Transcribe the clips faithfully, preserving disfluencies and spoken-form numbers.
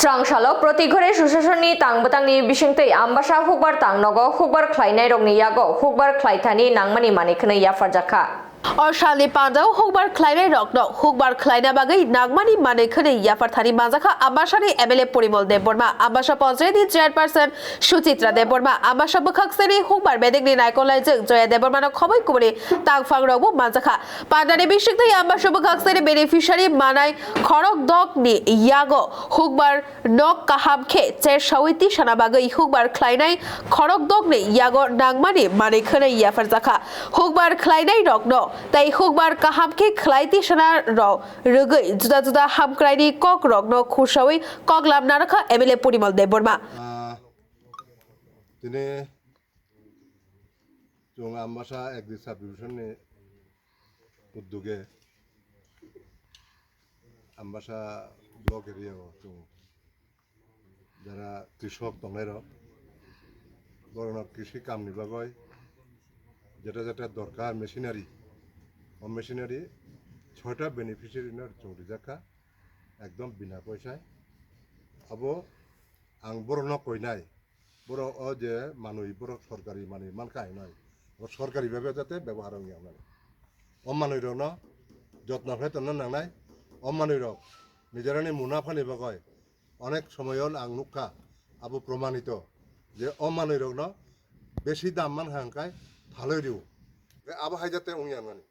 Chwrangsalo proti ghore susasonni tang bwtangni bisingtwi Ambasa hukbar tang nogo hukbar khlainairokni yago hukbar khlaithani nangmani manwi khwnwi yapharjakha. O salni pandao hukbar khlainairokno hukbar khlaina bagwi nangmani manwi khwnwi yapharthani manjakha Ambasani M L A Porimol Debbarma, Ambasa Panchayatni Chairperson Suchitra Debbarma, Ambasa bwkhakseni hukbar bedekni naikolnaijwk Joya Debbarmano khobwi kubuni tangphangrokbo manjakha. Pandani bisingtwi Ambasa bwkhakseni beneficiary manai khorok dokni yago hukbar nok kaham khe chersaui tisana bagwi hukbar khlainai khorok dokni yago nangmani manwi khwnwi yapharjakha. Hukbar khlainairokno tei hukbar kaham khe khlai tisana rok rwgwi juda juda hamkraini kokrokno khusaui koklam narwkha M L A Porimol Debbarma. Ah, tini chwng Ambasa Agri Sub Division ni uddoge Ambasa block area o chwng jara krisok tongnairok, borokno krisi kamni bagwi jeta jeta dorkar machinery, o machinery soita beneficiary no chwng rijakkha, ekdom bina poisa. Abo ang borokno koinai, borok o je manwi, borok sorkari manwi mankha hinwi, o sorkari bhabe jate byabohar wngya wngnani. O manwirokno jotno khlai tongna nangnai. O manwirok nijorani munaphani bagwi onek somoyo ang nukha, abo promanito je o manwirokno besi dam mankha hwnkhai phalwi rw. Abo hai jate wngya wngnani.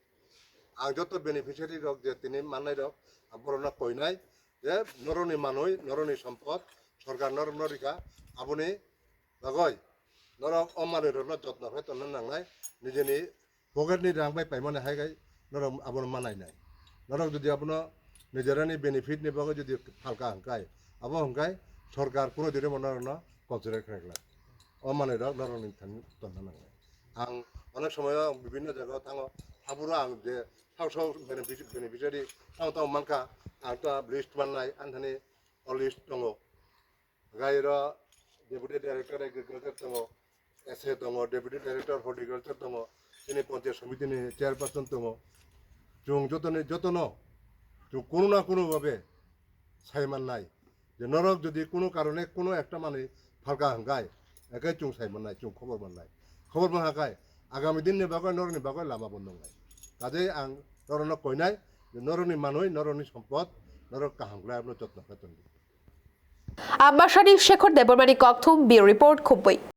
Ang joto beneficiary rok je tini mannai rok, ang borokno koinai je norokni manwi, norokni sompot, sorkar norokno rikha, aboni bagwi norok o manwi rokno jotno khe tongna nangnai, nijeni pocket ni rang bai paimani hai kai norok abono manai nai. Norok jodi abono nijorani benefit ni bagwi jodi phalka hwnkhai, abo hwnkhai sorkar kuno dino norokno consider khlai glak. O manwi rok norokni thani tongna nangnai. Ang onek somoyo bibinno jaga thango, haburo ang je sak sok benefici-, beneficiary tamo tamo mankha, ang ta list mannai, anthani o list tongo. Gairo Deputy Director Agriculture tongo, S A tongo, Deputy Director Horticulture tongo, chini Panchayat Samiti ni Chairperson tongo. Chwng jotoni, jotono chwng kuno na kuno babe sai mannai. Je norok jodi kuno karone kuno ekta manwi phalka hwnkhai, ekai chwng sai mannai, chwng khobor mannai. Khobor manha khai, agami din ni bagwi norokni bagwi lama bondo wngnai. Kajei ang norokno koinai, je norokni manwi, norokni sompot, norok kaham khlai abono jotno khlai tongdi. Ambasani Shekhar Debbarmani kokthum, Bureau Report, Khumui.